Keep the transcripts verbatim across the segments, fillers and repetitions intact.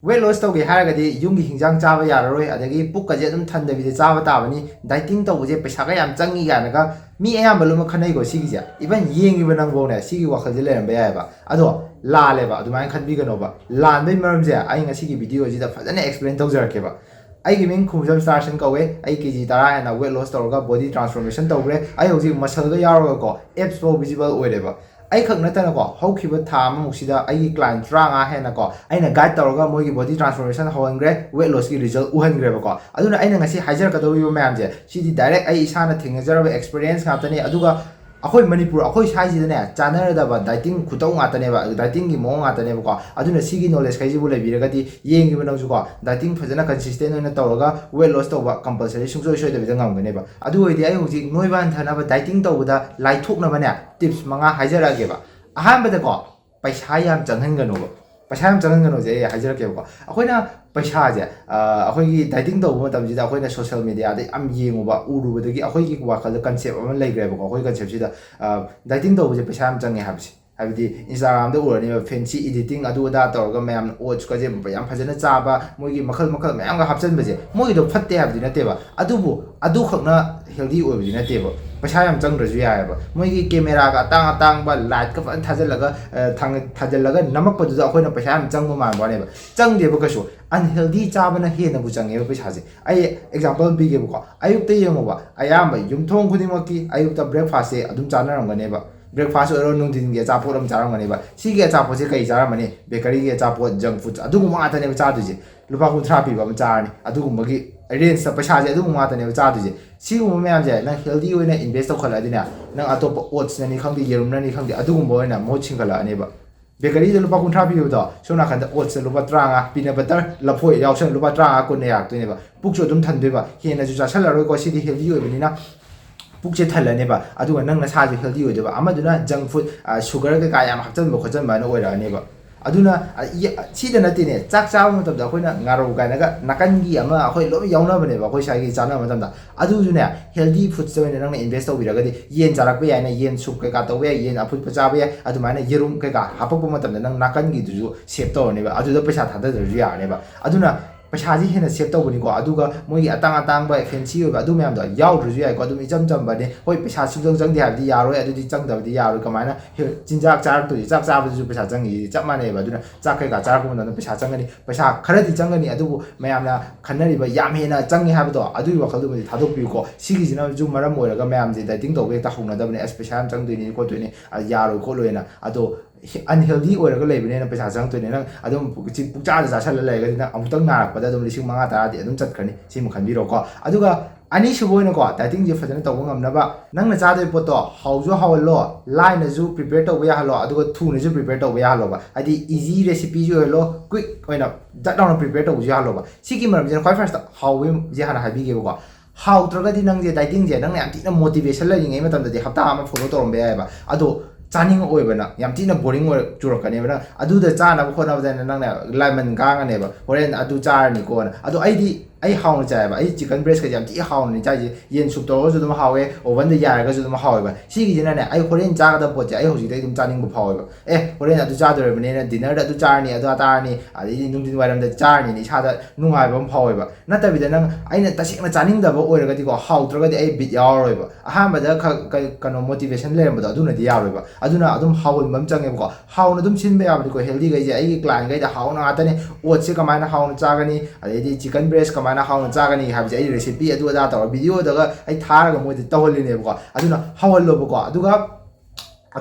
Weight loss ꯇꯧꯒꯦ ꯍꯥꯏꯔꯒꯗꯤ ꯌꯨꯝꯒꯤ ꯍꯤꯟꯖꯥꯡ ꯆꯥꯕ ꯌꯥꯔꯔꯣꯏ, ꯑꯗꯒꯤ ꯄꯨꯛꯀꯁꯦ ꯑꯗꯨꯝ ꯊꯟꯗꯕꯤꯗ ꯆꯥꯕ ꯇꯥꯕꯅꯤ, dieting ꯇꯧꯕꯁꯦ ꯄꯩꯁꯥꯒ ꯌꯥꯝ ꯆꯪꯉꯤ ꯀꯥꯏꯅꯒ ꯃꯤ ꯑꯌꯥꯝꯕ ꯂꯣꯏꯅꯃꯛ ꯈꯟꯅꯩꯀꯣ꯫ ꯁꯤꯒꯤꯁꯦ even ꯌꯦꯡꯉꯤꯕ ꯅꯪꯐꯧꯅꯦ ꯁꯤꯒꯤ ꯋꯥꯈꯜꯁꯦ ꯂꯩꯔꯝꯕ ꯌꯥꯏꯑꯕ꯫ ꯑꯗꯣ ꯂꯥꯜꯂꯦꯕ, ꯑꯗꯨꯃꯥꯏꯅ ꯈꯟꯕꯤꯒꯅꯣꯕ꯫ ꯂꯥꯟꯕꯩ ꯃꯔꯝꯁꯦ ꯑꯩ ꯉꯁꯤꯒꯤ video ꯁꯤꯗ ꯐꯖꯅ explain ꯇꯧꯖꯔꯛꯀꯦꯕ꯫ ꯑꯩꯒꯤ ꯃꯤꯡ ꯈꯨꯝꯖꯝ ꯁ꯭ꯇꯥꯔꯁꯟ ꯀꯧꯋꯦ꯫ ꯑꯩ ꯀꯦ ꯖꯤ ꯇꯔꯥ ꯍꯦꯟꯅ weight loss ꯇꯧꯔꯒ body transformation ꯇꯧꯈ꯭ꯔꯦ꯫ ꯑꯩ ꯍꯧꯖꯤꯛ muscle ꯒ ꯌꯥꯎꯔꯒꯀꯣ abs ꯐꯥꯎ visible ꯑꯣꯏꯔꯦꯕ꯫ ꯑꯩꯈꯛ ꯅꯠꯇꯅꯀꯣ, ꯍꯧꯈꯤꯕ ꯊꯥ ꯑꯃꯃꯨꯛꯁꯤꯗ ꯑꯩꯒꯤ client ꯇꯔꯥꯃꯉꯥ ꯍꯦꯟꯅꯀꯣ ꯑꯩꯅ guide ꯇꯧꯔꯒ ꯃꯣꯏꯒꯤ body transformation ꯍꯧꯍꯟꯈ꯭ꯔꯦ, weight loss ꯀꯤ result ꯎꯍꯟꯈ꯭ꯔꯦꯕꯀꯣ꯫ ꯑꯗꯨꯅ ꯑꯩꯅ ꯉꯁꯤ ꯍꯥꯏꯖꯔꯛꯀꯗꯧꯔꯤꯕ ꯃꯌꯥꯝꯁꯦ ꯁꯤꯗꯤ direct ꯑꯩ ꯏꯁꯥꯅ ꯊꯦꯡꯅꯖꯔꯕ experience ꯉꯥꯛꯇꯅꯤ꯫ ꯑꯗꯨꯒ ꯑꯩꯈꯣꯏ ꯃꯅꯤꯄꯨꯔ, ꯑꯩꯈꯣꯏ ꯁ꯭ꯋꯥꯏꯁꯤꯗꯅꯦ ꯆꯥꯟꯅꯔꯗꯕ dieting ꯈꯨꯇꯧ ꯉꯥꯛꯇꯅꯦꯕ, dieting ꯒꯤ ꯃꯑꯣꯡ ꯉꯥꯛꯇꯅꯦꯕꯀꯣ꯫ ꯑꯗꯨꯅ ꯁꯤꯒꯤ knowledge ꯈꯩꯁꯤꯕꯨ ꯂꯩꯕꯤꯔꯒꯗꯤ ꯌꯦꯡꯉꯤꯕ ꯅꯪꯁꯨꯀꯣ dieting ꯐꯖꯅ consistent ꯑꯣꯏꯅ ꯇꯧꯔꯒ weight loss ꯇꯧꯕ compulsory ꯁꯨꯡꯁꯣꯏ ꯁꯣꯏꯗꯕꯤꯗ ꯉꯝꯒꯅꯦꯕ꯫ ꯑꯗꯨ ꯑꯣꯏꯔꯗꯤ ꯑꯩ ꯍꯧꯖꯤꯛ ꯅꯣꯏꯕ ꯍꯟꯊꯅꯕ dieting ꯇꯧꯕꯗ ꯂꯥꯏꯊꯣꯛꯅꯕꯅꯦ tips ꯃꯉꯥ ꯍꯥꯏꯖꯔꯛꯑꯒꯦꯕ꯫ ꯑꯍꯥꯟꯕꯗꯀꯣ, ꯄꯩꯁꯥ ꯌꯥꯝ ꯆꯪꯍꯟꯒꯅꯣꯕ꯫ ꯄꯩꯁꯥ ꯌꯥꯝ ꯆꯪꯍꯟꯒꯅꯣꯁꯦ ꯑꯩ ꯍꯥꯏꯖꯔꯛꯀꯦꯕꯀꯣ꯫ ꯑꯩꯈꯣꯏꯅ ꯄꯩꯁꯥꯁꯦ, ꯑ, ꯑꯩꯈꯣꯏꯒꯤ dieting ꯇꯧꯕ ꯃꯇꯝꯁꯤꯗ ꯑꯩꯈꯣꯏꯅ social media ꯗ ꯌꯥꯝ ꯌꯦꯡꯉꯨꯕ, ꯎꯔꯨꯕꯗꯒꯤ ꯑꯩꯈꯣꯏꯒꯤ ꯋꯥꯈꯜꯗ concept ꯑꯃ ꯂꯩꯈ꯭ꯔꯦꯕꯀꯣ꯫ ꯑꯩꯈꯣꯏ concept ꯁꯤꯗ, ꯑ, dieting ꯇꯧꯕꯁꯦ ꯄꯩꯁꯥ ꯌꯥꯝ ꯆꯪꯉꯦ ꯍꯥꯏꯕꯁꯦ꯫ ꯍꯥꯏꯕꯗꯤ Instagram ꯗ ꯎꯔꯅꯦꯕ, fancy editing ꯑꯗꯨ ꯑꯗꯥ ꯇꯧꯔꯒ ꯃꯌꯥꯝꯅ oats ꯀꯁꯦ ꯌꯥꯝ ꯐꯖꯅ ꯆꯥꯕ, ꯃꯣꯏꯒꯤ ꯃꯈꯜ ꯃꯈꯜ ꯃꯌꯥꯝꯒ ꯍꯥꯞꯆꯤꯟꯕꯁꯦ꯫ ꯃꯣꯏꯒꯤꯗꯣ ꯐꯠꯇꯦ ꯍꯥꯏꯕꯗꯤ ꯅꯠꯇꯦꯕ, ꯑꯗꯨꯕꯨ ꯑꯗꯨꯈꯛꯅ healthy ꯑꯣꯏꯕꯗꯤ ꯅꯠꯇꯦꯕ꯫ ꯄꯩꯁꯥ ꯌꯥꯝ ꯆꯪꯗ꯭ꯔꯁꯨ ꯌꯥꯏꯑꯕ꯫ ꯃꯣꯏꯒꯤ camera ꯒ ꯑꯇꯥꯡ ꯑꯇꯥꯡꯕ, light ꯀ ꯐꯖꯅ ꯊꯥꯖꯤꯜꯂꯒ, ꯑ, ꯊꯥꯡ-, ꯊꯥꯖꯤꯜꯂꯒ ꯅꯝꯃꯛꯄꯗꯨꯗ ꯑꯩꯈꯣꯏꯅ ꯄꯩꯁꯥ ꯌꯥꯝ ꯆꯪꯕ ꯃꯥꯟꯕ ꯋꯥꯅꯦꯕ꯫ ꯆꯪꯗꯦꯕ ꯀꯩꯁꯨ꯫ Unhealthy ꯆꯥꯕꯅ ꯍꯦꯟꯅꯕꯨ ꯆꯪꯉꯦꯕ ꯄꯩꯁꯥꯁꯦ꯫ ꯑꯩ example ꯑꯃ ꯄꯤꯒꯦꯕꯀꯣ꯫ ꯑꯌꯨꯛꯇ ꯌꯦꯡꯉꯨꯕ, ꯑꯌꯥꯝꯕ ꯌꯨꯝꯊꯣꯡ ꯈꯨꯗꯤꯡꯃꯛꯀꯤ ꯑꯌꯨꯛꯇ breakfast ꯁꯦ ꯑꯗꯨꯝ ꯆꯥꯅꯔꯝꯒꯅꯦꯕ꯫ Breakfast ꯑꯣꯏꯔꯣ, ꯅꯨꯡꯊꯤꯟꯒꯤ ꯑꯆꯥꯄꯣꯠ ꯑꯃ ꯆꯥꯔꯝꯒꯅꯦꯕ꯫ ꯁꯤꯒꯤ ꯑꯆꯥꯄꯣꯠꯁꯦ ꯀꯩ ꯆꯥꯔꯝꯃꯅꯤ? Bakery ꯒꯤ ꯑꯆꯥꯄꯣꯠ, junk food, ꯑꯗꯨꯒꯨꯝꯕ ꯉꯥꯛꯇꯅꯦꯕ ꯆꯥꯗꯣꯏꯁꯦ꯫ ꯂꯨꯄꯥ ꯀꯨꯟꯊ꯭ꯔꯥ ꯄꯤꯕ ꯑꯃ ꯆꯥꯔꯅꯤ, ꯑꯗꯨꯒꯨꯝꯕꯒꯤ range ꯇ ꯄꯩꯁꯥꯁꯦ ꯑꯗꯨꯒꯨꯝꯕ ꯉꯥꯛꯇꯅꯦꯕ ꯆꯥꯗꯣꯏꯁꯦ꯫ ꯁꯤꯒꯨꯝꯕ ꯃꯌꯥꯝꯁꯦ ꯅꯪ healthy ꯑꯣꯏꯅ invest ꯇꯧꯈꯠꯂꯛꯑꯗꯤꯅꯦ, ꯅꯪ ꯑꯇꯣꯞꯄ oats ꯅꯅꯤ ꯈꯪꯗꯦ, ꯌꯦꯔꯨꯝꯅꯅꯤ ꯈꯪꯗꯦ, ꯑꯗꯨꯒꯨꯝꯕ ꯑꯣꯏꯅ ꯃꯍꯨꯠ ꯁꯤꯟꯒꯠꯂꯛꯑꯅꯦꯕ꯫ Bakery ꯗ ꯂꯨꯄꯥ ꯀꯨꯟꯊ꯭ꯔꯥ ꯄꯤꯕꯗꯣ, ꯁꯣꯝ ꯅꯥꯀꯟꯗ oats ꯇ ꯂꯨꯄꯥ ꯇꯔꯥꯃꯉꯥ, peanut butter, ꯂꯐꯣꯏ ꯌꯥꯎꯁꯜꯂ ꯂꯨꯄꯥ ꯇꯔꯥꯃꯉꯥ, ꯀꯨꯟꯅ ꯌꯥꯔꯛꯇꯣꯏꯅꯦꯕ꯫ ꯄꯨꯛꯁꯨ ꯑꯗꯨꯝ ꯊꯟꯗꯣꯏꯕ, ꯍꯦꯟꯅꯁꯨ ꯆꯥꯁꯜꯂꯔꯣꯏꯀꯣ, ꯁꯤꯗꯤ healthy ꯑꯣꯏꯕꯅꯤꯅ꯫ ꯄꯨꯛꯁꯦ ꯊꯜꯂꯅꯦꯕ, ꯑꯗꯨꯒ ꯅꯪ ꯅꯁꯥꯁꯨ healthy ꯑꯣꯏꯗꯣꯏꯕ꯫ ꯑꯃꯗꯨꯅ junk food, ꯑ, sugar ꯀꯩꯀꯥ ꯌꯥꯝ ꯍꯥꯞꯆꯤꯟꯕ ꯈꯣꯠꯆꯤꯟꯕ ꯍꯥꯏꯅ ꯑꯣꯏꯔꯛꯑꯅꯦꯕ꯫ ꯑꯗꯨꯅ ꯁꯤꯗ ꯅꯠꯇꯦꯅꯦ, ꯆꯥꯛ ꯆꯥꯕ ꯃꯇꯝꯗ ꯑꯩꯈꯣꯏꯅ ꯉꯥꯔꯧ ꯀꯥꯏꯅꯒ ꯅꯥꯀꯟꯒꯤ ꯑꯃ ꯑꯩꯈꯣꯏ ꯂꯣꯏ ꯌꯥꯎꯅꯕꯅꯦꯕ ꯑꯩꯈꯣꯏ ꯁ꯭ꯋꯥꯏꯒꯤ ꯆꯥꯅꯕ ꯃꯇꯝꯗ꯫ ꯑꯗꯨꯁꯨꯅꯦ, healthy foodsꯇ ꯑꯣꯏꯅ ꯅꯪꯅ invest ꯇꯧꯕꯤꯔꯒꯗꯤ, ꯌꯦꯟ ꯆꯥꯔꯛꯄ ꯌꯥꯏꯅ ꯌꯦꯟ soup ꯀꯩꯀꯥ ꯇꯧꯕ ꯌꯥꯏ, ꯌꯦꯟ ꯑꯐꯨꯠꯄ ꯆꯥꯕ ꯌꯥꯏ, ꯑꯗꯨꯃꯥꯏꯅ ꯌꯦꯔꯨꯝ ꯀꯩꯀꯥ ꯍꯥꯄꯛꯄ ꯃꯇꯝꯗ ꯅꯪ ꯅꯥꯀꯟꯒꯤꯗꯨꯁꯨ save ꯇꯧꯔꯅꯦꯕ, ꯑꯗꯨꯗ ꯄꯩꯁꯥ ꯊꯥꯗꯗ꯭ꯔꯁꯨ ꯌꯥꯔꯅꯦꯕ꯫ ꯑꯗꯨꯅ ꯄꯩꯁꯥꯁꯤ ꯍꯦꯟꯅ save ꯇꯧꯕꯅꯤꯀꯣ꯫ ꯑꯗꯨꯒ ꯃꯣꯏꯒꯤ ꯑꯇꯥꯡ ꯑꯇꯥꯡꯕ fancy ꯑꯣꯏꯕ ꯑꯗꯨ ꯃꯌꯥꯝꯗꯣ ꯌꯥꯎꯗ꯭ꯔꯁꯨ ꯌꯥꯏꯀꯣ, ꯑꯗꯨꯝ ꯏꯆꯝ ꯆꯝꯕꯅꯦ꯫ ꯍꯣꯏ, ꯄꯩꯁꯥ ꯁꯨꯡꯆꯪ ꯆꯪꯗꯦ ꯍꯥꯏꯕꯗꯤ ꯌꯥꯔꯣꯏ, ꯑꯗꯨꯗꯤ ꯆꯪꯗꯕꯗꯤ ꯌꯥꯔꯣꯏ꯫ ꯀꯃꯥꯏꯅ ꯆꯤꯟꯖꯥꯛ ꯆꯥꯔꯛꯇꯣꯏꯁꯦ, ꯆꯥꯛ ꯆꯥꯕꯗꯨꯁꯨ ꯄꯩꯁꯥ ꯆꯪꯉꯤꯁꯤꯗꯤ ꯆꯞ ꯃꯥꯟꯅꯩꯕ꯫ ꯑꯗꯨꯅ ꯆꯥꯛ ꯀꯩꯀꯥ ꯆꯥꯔꯛꯄ ꯃꯇꯝꯗ ꯄꯩꯁꯥ ꯆꯪꯒꯅꯤ, ꯄꯩꯁꯥ ꯈꯔꯗꯤ ꯆꯪꯒꯅꯤ, ꯑꯗꯨꯕꯨ ꯃꯌꯥꯝꯅ ꯈꯟꯅꯔꯤꯕ ꯌꯥꯝ ꯍꯦꯟꯅ ꯆꯪꯉꯤ ꯍꯥꯏꯕꯗꯣ, ꯑꯗꯨꯒꯤ ꯋꯥꯈꯜꯗꯨꯃꯗꯤ ꯊꯥꯗꯣꯛꯄꯤꯌꯨꯀꯣ꯫ ꯁꯤꯒꯤꯁꯤꯅꯁꯨ ꯃꯔꯝ ꯑꯣꯏꯔꯒ ꯃꯌꯥꯝꯁꯦ dieting ꯇꯧꯕ ꯍꯦꯛꯇ ꯍꯧꯅꯗꯕꯅꯦ꯫ ꯑꯁ, ꯄꯩꯁꯥ ꯌꯥꯝ ꯆꯪꯗꯣꯏꯅꯤ ꯈꯣꯠꯇꯣꯏꯅꯤ, ꯑ, ꯌꯥꯔꯣꯏ ꯈꯣꯠꯂꯣꯏꯅ꯫ ꯑꯗꯣ unhealthy ꯑꯣꯏꯔꯒ ꯂꯩꯕꯅꯦꯅ ꯄꯩꯁꯥ ꯆꯪꯉꯛꯇꯣꯏꯅꯦ꯫ ꯅꯪ ꯑꯗꯨꯝ ꯆꯤ-, ꯄꯨꯛꯆꯥꯗ ꯆꯥꯁꯜꯂ ꯂꯩꯔꯒꯗꯤ ꯅꯪ ꯑꯃꯨꯛꯇꯪ ꯅꯥꯔꯛꯄꯗ ꯑꯗꯨꯝ ꯂꯤꯁꯤꯡ ꯃꯉꯥ ꯇꯔꯥꯗꯤ ꯑꯗꯨꯝ ꯆꯠꯈ꯭ꯔꯅꯤ꯫ ꯁꯤꯃ ꯈꯟꯕꯤꯔꯣꯀꯣ꯫ ꯑꯗꯨꯒ ꯑꯅꯤꯁꯨꯕ ꯑꯣꯏꯅꯀꯣ, dietingꯁꯦ ꯐꯖꯅ ꯇꯧꯕ ꯉꯝꯅꯕ ꯅꯪꯅ ꯆꯥꯗꯣꯏ ꯄꯣꯠꯇꯣ ꯍꯥꯎꯁꯨ ꯍꯥꯎꯍꯜꯂꯣ, ꯂꯥꯏꯅꯁꯨ prepare ꯇꯧꯕ ꯌꯥꯍꯜꯂꯣ, ꯑꯗꯨꯒ ꯊꯨꯅꯁꯨ prepare ꯇꯧꯕ ꯌꯥꯍꯜꯂꯣꯕ꯫ ꯍꯥꯏꯗꯤ easy recipeꯁꯨ ꯑꯣꯏꯍꯜꯂꯣ, quick ꯑꯣꯏꯅ ꯖꯠ ꯂꯥꯎꯅ prepare ꯇꯧꯕꯁꯨ ꯌꯥꯍꯜꯂꯣꯕ꯫ ꯁꯤꯒꯤ ꯃꯔꯝꯁꯤꯅ ꯈ꯭ꯋꯥꯏ firstꯇ ꯍꯥꯎꯕꯒꯤꯁꯦ ꯍꯥꯟꯅ ꯍꯥꯏꯕꯤꯒꯦꯕꯀꯣ꯫ ꯍꯥꯎꯇ꯭ꯔꯒꯗꯤ ꯅꯪꯁꯦ dietingꯁꯦ ꯅꯪꯅ ꯌꯥꯝ ꯊꯤꯅ motivation ꯂꯩꯔꯤꯉꯩ ꯃꯇꯝꯗꯗꯤ ꯍꯞꯇꯥ ꯑꯃ follow ꯇꯧꯔꯝꯕ ꯌꯥꯏꯑꯕ꯫ ꯑꯗꯣ ꯆꯥꯅꯤꯡꯉꯛꯑꯣꯏꯕ, ꯅꯪ ꯌꯥꯝ ꯊꯤꯅ boring ꯑꯣꯏꯔ ꯆꯨꯔꯛꯀꯅꯦꯕ꯫ ꯅꯪ ꯑꯗꯨꯗ ꯆꯥꯅꯕ ꯍꯣꯠꯅꯕꯗ ꯅꯪꯅ ꯂꯥꯏꯃꯟ ꯀꯥꯡꯉꯅꯦꯕ, ꯍꯣꯔꯦꯟ ꯑꯗꯨ ꯆꯥꯔꯅꯤꯀꯣꯅ꯫ ꯑꯗꯣ ꯑꯩꯗꯤ ꯑꯩ ꯍꯥꯎꯅ ꯆꯥꯏꯑꯕ꯫ ꯑꯩ chicken breastꯀꯁꯦ ꯌꯥꯝ ꯊꯤ ꯍꯥꯎꯅꯅꯤ ꯆꯥꯏꯁꯦ꯫ ꯌꯦꯟ soup ꯇꯧꯔꯒꯁꯨ ꯑꯗꯨꯝ ꯍꯥꯎꯋꯦ, ovenꯗ ꯌꯥꯏꯔꯒꯁꯨ ꯑꯗꯨꯝ ꯍꯥꯎꯋꯦꯕ꯫ ꯁꯤꯒꯤꯁꯤꯅꯅꯦ, ꯑꯩ ꯍꯣꯔꯦꯟ ꯆꯥꯒꯗꯕ ꯄꯣꯠꯁꯦ ꯑꯩ ꯍꯧꯖꯤꯛꯇꯩ ꯑꯗꯨꯝ ꯆꯥꯅꯤꯡꯕ ꯐꯥꯎꯋꯦꯕ꯫ ꯑꯦ, ꯍꯣꯔꯦꯟ ꯑꯗꯨ ꯆꯥꯗꯣꯔꯕꯅꯤꯅ dinnerꯗ ꯑꯗꯨ ꯆꯥꯔꯅꯤ, ꯑꯗꯨ ꯆꯥꯔꯅꯤ, ꯑꯗꯩꯗꯤ ꯅꯨꯡꯊꯤꯟ ꯋꯥꯏꯔꯝꯗ ꯆꯥꯔꯅꯤꯅ ꯏꯁꯥꯗ ꯅꯨꯡꯉꯥꯏꯕ ꯑꯃ ꯐꯥꯎꯋꯦꯕ꯫ ꯅꯠꯇꯕꯤꯗ ꯅꯪ, ꯑꯩꯅ ꯇꯁꯦꯡꯅ ꯆꯥꯅꯤꯡꯗꯕ ꯑꯣꯏꯔꯒꯗꯤꯀꯣ, ꯍꯥꯎꯇ꯭ꯔꯒꯗꯤ ꯑꯩ ꯕꯤꯠ ꯌꯥꯎꯔꯔꯣꯏꯕ꯫ ꯑꯍꯥꯟꯕꯗ ꯈ-, ꯀ-, ꯀꯩꯅꯣ, motivation ꯂꯩꯔꯝꯕꯗꯣ, ꯑꯗꯨꯅꯗꯤ ꯌꯥꯔꯣꯏꯕ꯫ ꯑꯗꯨꯅ ꯑꯗꯨꯝ ꯍꯥꯎꯍꯟꯕ ꯑꯃ ꯆꯪꯉꯦꯕꯀꯣ꯫ ꯍꯥꯎꯅ ꯑꯗꯨꯝ ꯁꯤꯟꯕ ꯌꯥꯕꯅꯤꯀꯣ꯫ Healthyꯈꯩꯁꯦ ꯑꯩꯒꯤ clientꯈꯩꯗ ꯍꯥꯎꯅ ꯉꯥꯛꯇꯅꯦ꯫ Oatsꯁꯦ ꯀꯃꯥꯏꯅ ꯍꯥꯎꯅ ꯆꯥꯒꯅꯤ, ꯑꯗꯩꯗꯤ chicken breast ꯀꯃꯥꯏꯅ ꯍꯥꯎꯅ ꯆꯥꯒꯅꯤ ꯍꯥꯏꯕꯁꯦ ꯑꯩ recipe ꯑꯗꯨ ꯑꯗꯥ ꯇꯧꯔ videoꯗꯒ ꯑꯩ ꯊꯥꯔꯒ ꯃꯣꯏꯗ ꯇꯧꯍꯜꯂꯤꯅꯦꯕꯀꯣ꯫ ꯑꯗꯨꯅ ꯍꯥꯎꯍꯜꯂꯣꯕꯀꯣ꯫ ꯑꯗꯨꯒ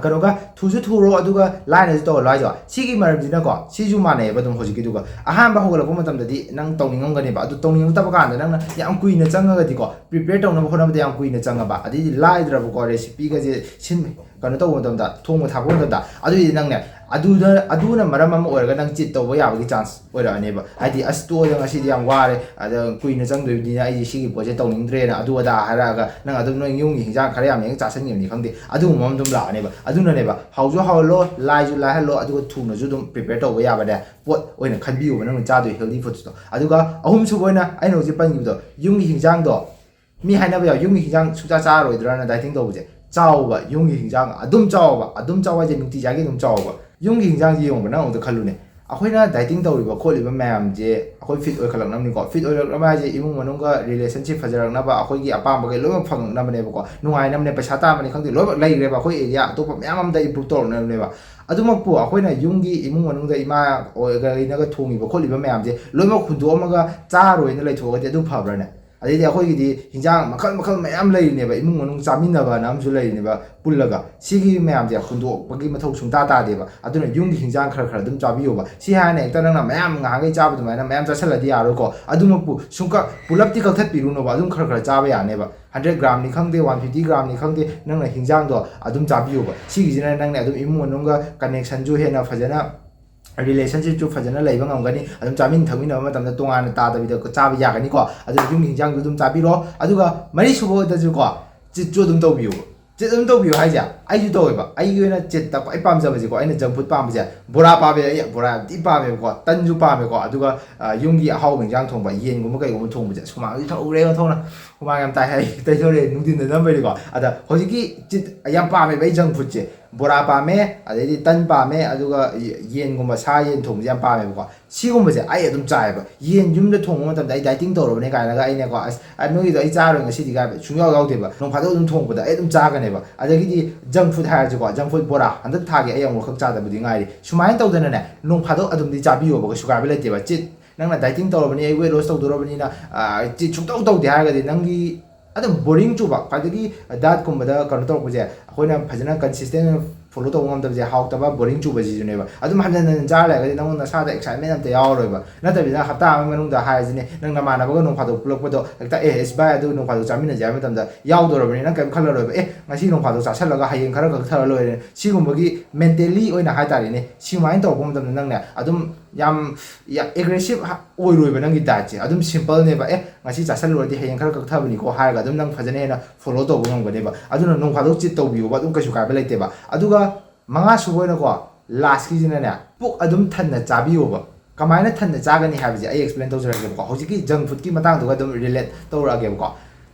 ꯀꯩꯅꯣꯒ ꯊꯨꯁꯨ ꯊꯨꯔꯣ, ꯑꯗꯨꯒ ꯂꯥꯏꯅꯁꯨ ꯇꯧꯍꯜꯂꯣ ꯍꯥꯏꯗꯣ꯫ ꯁꯤꯒꯤ ꯃꯔꯝꯁꯤꯅꯀꯣ, ꯁꯤꯁꯨ ꯃꯥꯟꯅꯩꯑꯕ ꯑꯗꯨꯝ ꯍꯧꯖꯤꯛꯀꯤꯗꯨꯒ꯫ ꯑꯍꯥꯟꯕ ꯍꯧꯒꯠꯂꯛꯄ ꯃꯇꯝꯗꯗꯤ ꯅꯪ ꯇꯧꯅꯤꯡꯉꯝꯒꯅꯦꯕ, ꯑꯗꯨ ꯇꯧꯅꯤꯡꯉꯛꯇꯕ ꯀꯥꯟꯗ ꯅꯪꯅ ꯌꯥꯝ ꯀꯨꯏꯅ ꯆꯪꯉꯒꯗꯤꯀꯣ, prepare ꯇꯧꯅꯕ ꯍꯣꯠꯅꯕꯗ ꯌꯥꯝ ꯀꯨꯏꯅ ꯆꯪꯉꯕ, ꯑꯗꯩꯗꯤ ꯂꯥꯏꯗ꯭ꯔꯕꯀꯣ, recipeꯒꯁꯦ ꯁꯤꯟ-, ꯀꯩꯅꯣ ꯇꯧꯕ ꯃꯇꯝꯗ, ꯊꯣꯡꯕ ꯊꯥꯛꯄ ꯃꯇꯝꯗ, ꯑꯗꯨꯏꯗꯤ ꯅꯪꯅꯦ ꯑꯗꯨꯗ, ꯑꯗꯨꯅ ꯃꯔꯝ ꯑꯃ ꯑꯣꯏꯔꯒ ꯅꯪ ꯆꯤꯠ ꯇꯧꯕ ꯌꯥꯕꯒꯤ ꯆꯥꯟꯁ ꯑꯣꯏꯔꯛꯑꯅꯦꯕ꯫ ꯍꯥꯏꯗꯤ, "ꯑꯁ, ꯇꯣꯛꯑꯣꯗ, ꯉꯁꯤꯗꯤ ꯌꯥꯝ ꯋꯥꯔꯦ, ꯑꯗ ꯀꯨꯏꯅ ꯆꯪꯗꯣꯏꯕꯅꯤꯅ ꯑꯩꯗꯤ ꯁꯤꯒꯤ ꯄꯣꯠꯁꯦ ꯇꯧꯅꯤꯡꯗ꯭ꯔꯦꯅ" ꯑꯗꯨ ꯑꯗꯥ ꯍꯥꯏꯔꯛꯑꯒ ꯅꯪ ꯑꯗꯨꯝ ꯅꯣꯏ ꯌꯨꯝꯒꯤ ꯍꯤꯟꯖꯥꯡ ꯈꯔ ꯌꯥꯝ ꯍꯦꯛ ꯆꯥꯁꯤꯟꯈꯤꯕꯅꯤ ꯈꯪꯗꯦ, ꯑꯗꯨꯒꯨꯝꯕ ꯑꯃ ꯑꯗꯨꯝ ꯂꯥꯛꯑꯅꯦꯕ꯫ ꯑꯗꯨꯅꯅꯦꯕ, ꯍꯥꯎꯁꯨ ꯍꯥꯎꯍꯜꯂꯣ, ꯂꯥꯏꯁꯨ ꯂꯥꯏꯍꯜꯂꯣ, ꯑꯗꯨꯒ ꯊꯨꯅꯁꯨ ꯑꯗꯨꯝ ꯄ꯭ꯔꯤꯄꯦꯌꯔ ꯇꯧꯕ ꯌꯥꯕꯅꯦ ꯄꯣꯠ ꯑꯣꯏꯅ ꯈꯟꯕꯤꯌꯣꯕ ꯅꯪꯅ ꯆꯥꯗꯣꯏ ꯍꯦꯜꯗꯤ ꯐꯨꯗꯁꯇꯣ꯫ ꯑꯗꯨꯒ ꯑꯍꯨꯝꯁꯨꯕ ꯑꯣꯏꯅ ꯑꯩꯅ ꯍꯧꯖꯤꯛ ꯄꯟꯈꯤꯕꯗꯣ, ꯌꯨꯝꯒꯤ ꯍꯤꯟꯖꯥꯡꯗꯣ, ꯃꯤ ꯍꯥꯏꯅꯕ ꯌꯥꯎ, "ꯌꯨꯝꯒꯤ ꯍꯤꯟꯖꯥꯡ ꯁꯨꯡꯆꯥ ꯆꯥꯔꯣꯏꯗ꯭ꯔꯥꯅ ꯗꯥꯏꯇꯤꯡ ꯇꯧꯕꯁꯦ?" ꯆꯥꯎꯕ, ꯌꯨꯝꯒꯤ ꯍꯤꯟꯖꯥꯡ ꯑꯗꯨꯝ ꯆꯥꯎꯕ, ꯑꯗꯨꯝ ꯆꯥꯎꯕ ꯍꯥꯏꯁꯦ ꯅꯨꯡꯇꯤ ꯆꯥꯒꯤ ꯑꯗꯨꯝ ꯆꯥꯎꯕ꯫ ꯌꯨꯝꯒꯤ ꯍꯤꯟꯖꯥꯡꯁꯦ ꯌꯦꯡꯉꯣꯕ, ꯅꯪ ꯑꯝꯇ ꯈꯜꯂꯨꯅꯦ꯫ ꯑꯩꯈꯣꯏꯅ ꯗꯥꯏꯇꯤꯡ ꯇꯧꯔꯤꯕ ꯈꯣꯠꯂꯤꯕ ꯃꯌꯥꯝꯁꯦ ꯑꯩꯈꯣꯏ ꯐꯤꯠ ꯑꯣꯏꯈꯠꯂꯛꯅꯕꯅꯤꯀꯣ꯫ ꯐꯤꯠ ꯑꯣꯏꯈꯠꯂꯛꯅꯕ ꯍꯥꯏꯁꯦ ꯏꯃꯨꯡ ꯃꯅꯨꯡꯒ ꯔꯤꯂꯦꯁꯟꯁꯤꯞ ꯐꯖꯔꯛꯅꯕ, ꯑꯩꯈꯣꯏꯒꯤ ꯑꯄꯥꯝꯕꯈꯩ ꯂꯣꯏꯅꯃꯛ ꯐꯪꯉꯛꯅꯕꯅꯦꯕꯀꯣ꯫ ꯅꯨꯡꯉꯥꯏꯅꯕꯅꯦ, ꯄꯩꯁꯥ ꯇꯥꯟꯕꯅꯤ ꯈꯪꯗꯦ, ꯂꯣꯏꯅꯃꯛ ꯂꯩꯈ꯭ꯔꯦꯕ꯫ ꯑꯩꯈꯣꯏ ꯑꯦꯔꯤꯌꯥ ꯑꯇꯣꯞꯄ ꯃꯌꯥꯝ ꯑꯃꯗ ꯏꯝꯄ꯭ꯔꯨꯞ ꯇꯧꯔꯛꯅꯕꯅꯦꯕ꯫ ꯑꯗꯨꯃꯛꯄꯨ ꯑꯩꯈꯣꯏꯅ ꯌꯨꯝꯒꯤ ꯏꯃꯨꯡ ꯃꯅꯨꯡꯗ ꯏꯃꯥ ꯑꯣꯏꯒꯩꯅꯒ ꯊꯣꯡꯉꯤꯕ ꯈꯣꯠꯂꯤꯕ ꯃꯌꯥꯝꯁꯦ ꯂꯣꯏꯅꯃꯛ ꯍꯨꯟꯗꯣꯛꯑꯝꯃꯒ ꯆꯥꯔꯣꯏꯅ ꯂꯩꯊꯣꯛꯑꯒꯗꯤ ꯑꯗꯨ ꯐꯕ꯭ꯔꯥꯅꯦ? ꯑꯗꯩꯗꯤ ꯑꯩꯈꯣꯏꯒꯤꯗꯤ ꯍꯤꯟꯖꯥꯡ ꯃꯈꯜ ꯃꯈꯜ ꯃꯌꯥꯝ ꯂꯩꯔꯤꯅꯦꯕ, ꯏꯃꯨꯡ ꯃꯅꯨꯡ ꯆꯥꯃꯤꯟꯅꯕꯅ ꯑꯃꯁꯨ ꯂꯩꯔꯤꯅꯦꯕ ꯄꯨꯜꯂꯒ꯫ ꯁꯤꯒꯤ ꯃꯌꯥꯝꯁꯦ ꯍꯨꯟꯗꯣꯛꯄꯒꯤ ꯃꯊꯧ ꯁꯨꯡꯇꯥ ꯇꯥꯗꯦꯕ꯫ ꯑꯗꯨꯅ ꯌꯨꯝꯒꯤ ꯍꯤꯟꯖꯥꯡ ꯈꯔ ꯈꯔ ꯑꯗꯨꯝ ꯆꯥꯕꯤꯌꯣꯕ꯫ ꯁꯤ ꯍꯥꯏꯅ ꯍꯦꯛꯇ ꯅꯪꯅ ꯃꯌꯥꯝ ꯉꯍꯥꯟꯈꯩ ꯆꯥꯕ ꯑꯗꯨꯃꯥꯏꯅ ꯃꯌꯥꯝ ꯆꯥꯁꯤꯜꯂꯗꯤ ꯌꯥꯔꯣꯏꯀꯣ꯫ ꯑꯗꯨꯃꯛꯄꯨ ꯁꯨꯡꯀꯛ ꯄꯨꯂꯞꯇꯤ ꯀꯛꯊꯠꯄꯤꯔꯨꯅꯣꯕ, ꯑꯗꯨꯝ ꯈꯔ ꯈꯔ ꯆꯥꯕ ꯌꯥꯅꯦꯕ꯫ ꯍꯟꯗ꯭ꯔꯦꯠ ꯒ꯭ꯔꯥꯝꯅꯤ ꯈꯪꯗꯦ, ꯋꯥꯟ ꯐꯤꯐꯇꯤ ꯒ꯭ꯔꯥꯝꯅꯤ ꯈꯪꯗꯦ, ꯅꯪꯅ ꯍꯤꯟꯖꯥꯡꯗꯣ ꯑꯗꯨꯝ ꯆꯥꯕꯤꯌꯣꯕ꯫ ꯁꯤꯒꯤꯁꯤꯅ ꯅꯪꯅ ꯑꯗꯨꯝ ꯏꯃꯨꯡ ꯃꯅꯨꯡꯒ ꯀꯅꯦꯛꯁꯟꯁꯨ ꯍꯦꯟꯅ ꯐꯖꯅ, ꯔꯤꯂꯦꯁꯟꯁꯤꯞꯁꯨ ꯐꯖꯅ ꯂꯩꯕ ꯉꯝꯒꯅꯤ꯫ ꯑꯗꯨꯝ ꯆꯥꯃꯤꯟ ꯊꯛꯃꯤꯟꯅꯕ ꯃꯇꯝꯗ ꯇꯣꯉꯥꯟꯅ ꯇꯥꯗꯕꯤꯗ ꯆꯥꯕ ꯌꯥꯒꯅꯤꯀꯣ꯫ ꯑꯗꯨꯅ ꯌꯨꯝꯒꯤ ꯍꯤꯟꯖꯥꯡꯁꯨ ꯑꯗꯨꯝ ꯆꯥꯕꯤꯔꯣ꯫ ꯑꯗꯨꯒ ꯃꯔꯤꯁꯨꯕꯗꯁꯨꯀꯣ, ꯆꯤꯠꯁꯨ ꯑꯗꯨꯝ ꯇꯧꯕꯤꯌꯨ꯫ ꯆꯤꯠ ꯑꯗꯨꯝ ꯇꯧꯕꯤꯌꯨ ꯍꯥꯏꯁꯦ ꯑꯩꯁꯨ ꯇꯧꯋꯦꯕ꯫ ꯑꯩꯒꯤ ꯑꯣꯏꯅ ꯆꯤꯠꯇ ꯈ꯭ꯋꯥꯏ ꯄꯥꯝꯖꯕꯁꯦꯀꯣ, ꯑꯩꯅ ꯖꯪ ꯐꯨꯗ ꯄꯥꯝꯕꯁꯦ, ꯕꯣꯔꯥ ꯄꯥꯝꯃꯦ, ꯑꯩ ꯕꯣꯔꯥ ꯌꯥꯝ ꯊꯤ ꯄꯥꯝꯃꯦꯕꯀꯣ, ꯇꯟꯁꯨ ꯄꯥꯝꯃꯦꯀꯣ꯫ ꯑꯗꯨꯒ, ꯑ, ꯌꯨꯝꯒꯤ ꯑꯍꯥꯎꯕ ꯍꯤꯟꯖꯥꯡ ꯊꯣꯡꯕ, ꯌꯦꯟꯒꯨꯝꯕ ꯀꯩꯒꯨꯝꯕ ꯊꯣꯡꯕꯁꯦ, ꯁꯨꯃꯥꯡꯁꯤ ꯊꯧꯔꯦ ꯊꯧꯅ, ꯍꯨꯃꯥꯡ ꯌꯥꯝ ꯇꯥꯏ ꯍꯥꯏ ꯇꯩꯊꯣꯔꯛꯑꯦ ꯅꯨꯡꯊꯤꯟꯗ ꯅꯝꯕꯩꯗꯤꯀꯣ꯫ ꯑꯗ ꯍꯧꯖꯤꯛꯀꯤ ꯆꯤꯠ ꯌꯥꯝ ꯄꯥꯝꯃꯦꯕ ꯑꯩ ꯖꯪ ꯐꯨꯗꯁꯦ꯫ ꯕꯣꯔꯥ ꯄꯥꯝꯃꯦ, ꯑꯗꯩꯗꯤ ꯇꯟ ꯄꯥꯝꯃꯦ, ꯑꯗꯨꯒ ꯌꯦꯟꯒꯨꯝꯕ, ꯁꯥ ꯌꯦꯟ ꯊꯣꯡꯕꯁꯦ ꯌꯥꯝ ꯄꯥꯝꯃꯦꯕꯀꯣ꯫ ꯁꯤꯒꯨꯝꯕꯁꯦ ꯑꯩ ꯑꯗꯨꯝ ꯆꯥꯏꯌꯦꯕ꯫ ꯌꯦꯟ ꯌꯨꯝꯗ ꯊꯣꯡꯕ ꯃꯇꯝꯗ ꯑꯩ ꯗꯥꯏꯇꯤꯡ ꯇꯧꯔꯕꯅꯦ ꯀꯥꯏꯅꯒ ꯑꯩꯅꯀꯣ, "ꯑꯁ, ꯑ, ꯅꯣꯏꯒꯤꯗꯣ ꯑꯩ ꯆꯥꯔꯣꯏ ꯉꯁꯤꯗꯤ" ꯀꯥꯏꯕ ꯁꯨꯡꯌꯥꯎ ꯌꯥꯎꯗꯦꯕ꯫ ꯅꯣꯡ ꯐꯥꯗꯣꯛ ꯑꯗꯨꯝ ꯊꯣꯡꯕꯗ ꯑꯩ ꯑꯗꯨꯝ ꯆꯥꯒꯅꯦꯕ꯫ ꯑꯗꯒꯤꯗꯤ ꯖꯪ ꯐꯨꯗ ꯍꯥꯏꯔꯁꯤꯀꯣ, ꯖꯪ ꯐꯨꯗ ꯕꯣꯔꯥ ꯍꯟꯗꯛ ꯊꯥꯒꯤ ꯑꯩ ꯑꯃꯨꯛꯈꯛ ꯆꯥꯗꯕꯗꯤ ꯉꯥꯏꯔꯤ꯫ ꯁꯨꯃꯥꯏꯅ ꯇꯧꯗꯅꯅꯦ, ꯅꯣꯡ ꯐꯥꯗꯣꯛ ꯑꯗꯨꯝꯗꯤ ꯆꯥꯕꯤꯌꯣꯕ, ꯀꯩꯁꯨ ꯀꯥꯏꯕ ꯂꯩꯇꯦꯕ꯫ ꯆꯤꯠ, ꯅꯪꯅ ꯗꯥꯏꯇꯤꯡ ꯇꯧꯔꯕꯅꯤ, ꯑꯩ ꯋꯦꯠ ꯂꯣꯁ ꯇꯧꯗꯣꯔꯕꯅꯤꯅ, ꯑ, ꯆꯤꯠ ꯁꯨꯡꯇꯧ ꯇꯧꯗꯦ ꯍꯥꯏꯔꯒꯗꯤ ꯅꯪꯒꯤ ꯑꯗꯨꯝ ꯕꯣꯔꯤꯡ ꯆꯨꯕ, ꯈ꯭ꯋꯥꯏꯗꯒꯤ ꯗꯥꯏꯠꯀꯨꯝꯕꯗ ꯀꯩꯅꯣ ꯇꯧꯔꯛꯄꯁꯦ, ꯑꯩꯈꯣꯏꯅ ꯐꯖꯅ ꯀꯟꯁꯤꯁꯇꯦꯟ ꯑꯣꯏꯅ ꯐꯣꯂꯣ ꯇꯧꯕ ꯉꯝꯗꯕꯁꯦ, ꯍꯥꯎꯇꯕ, ꯕꯣꯔꯤꯡ ꯆꯨꯕꯁꯤꯁꯨꯅꯦꯕ꯫ ꯑꯗꯨꯝ ꯍꯟꯖꯟ ꯍꯟꯖꯟ ꯆꯥꯔ ꯂꯩꯔꯒꯗꯤ ꯅꯪꯉꯣꯟꯗ ꯅꯁꯥꯗ ꯑꯦꯛꯁꯥꯏꯠꯃꯦꯟ ꯑꯝꯇ ꯌꯥꯎꯔꯔꯣꯏꯕ꯫ ꯅꯠꯇꯕꯤꯗ ꯍꯞꯇꯥ ꯑꯃꯒꯤ ꯃꯅꯨꯡꯗ ꯍꯥꯏꯔꯁꯤꯅꯦ, ꯅꯪ ꯅꯃꯥꯟꯅꯕꯒ ꯅꯣꯡ ꯐꯥꯗꯣꯛ ꯄꯨꯜꯂꯛꯄꯗꯣ ꯍꯦꯛꯇ, "ꯑꯦ, ꯑꯦꯁ ꯚꯥꯏ, ꯑꯗꯨ ꯅꯣꯡ ꯐꯥꯗꯣꯛ ꯆꯥꯃꯤꯟꯅꯁꯦ" ꯍꯥꯏꯕ ꯃꯇꯝꯗ ꯌꯥꯎꯗꯧꯔꯕꯅꯤ, ꯅꯪ ꯀꯔꯤꯝ ꯈꯜꯂꯔꯣꯏꯕ꯫ "ꯑꯦ, ꯉꯁꯤ ꯅꯣꯡ ꯐꯥꯗꯣꯛ ꯆꯥꯁꯤꯜꯂꯒ ꯍꯌꯦꯡ ꯈꯔ ꯀꯛꯊꯔ ꯂꯣꯏꯔꯦ", ꯁꯤꯒꯨꯝꯕꯒꯤ ꯃꯦꯟꯇꯦꯜꯂꯤ ꯑꯣꯏꯅ ꯍꯥꯏꯇꯥꯔꯦꯅꯦ꯫ ꯁꯨꯃꯥꯏꯅ ꯇꯧꯔꯛꯄ ꯃꯇꯝꯗ ꯅꯪꯅꯦ ꯑꯗꯨꯝ ꯌꯥꯝ ꯑꯦꯒ꯭ꯔꯦꯁꯤꯞ ꯑꯣꯏꯔꯣꯏꯕ ꯅꯪꯒꯤ ꯗꯥꯏꯠꯁꯦ꯫ ꯑꯗꯨꯝ ꯁꯤꯝꯄꯜꯅꯦꯕ꯫ "ꯑꯦ, ꯉꯁꯤ ꯆꯥꯁꯤꯜꯂꯨꯔꯗꯤ ꯍꯌꯦꯡ ꯈꯔ ꯀꯛꯊꯕꯅꯤꯀꯣ" ꯍꯥꯏꯔꯒ ꯑꯗꯨꯝ ꯅꯪ ꯐꯖꯅ ꯍꯦꯟꯅ ꯐꯣꯂꯣ ꯇꯧꯕ ꯉꯝꯒꯅꯦꯕ꯫ ꯑꯗꯨꯅ ꯅꯣꯡ ꯐꯥꯗꯣꯛ ꯆꯤꯠ ꯇꯧꯕꯤꯌꯣꯕ, ꯑꯗꯨꯝ ꯀꯩꯁꯨ ꯀꯥꯏꯕ ꯂꯩꯇꯦꯕ꯫ ꯑꯗꯨꯒ ꯃꯉꯥ ꯁꯨꯕ ꯑꯣꯏꯅꯀꯣ, ꯂꯥꯁꯀꯤꯁꯤꯅꯅꯦ, ꯄꯨꯛ ꯑꯗꯨꯝ ꯊꯟꯅ ꯆꯥꯕꯤꯌꯣꯕ꯫ ꯀꯃꯥꯏꯅ ꯊꯟꯅ ꯆꯥꯒꯅꯤ ꯍꯥꯏꯕꯁꯦ ꯑꯩ ꯑꯦꯛꯁꯄ꯭ꯂꯦꯟ ꯇꯧꯖꯔꯛꯀꯦꯕꯀꯣ꯫ ꯍꯧꯖꯤꯛꯀꯤ ꯖꯪ ꯐꯨꯗꯀꯤ ꯃꯇꯥꯡꯗꯨꯒ ꯑꯗꯨꯝ ꯔꯤꯂꯦꯠ ꯇꯧꯔꯛꯑꯒꯦꯕꯀꯣ꯫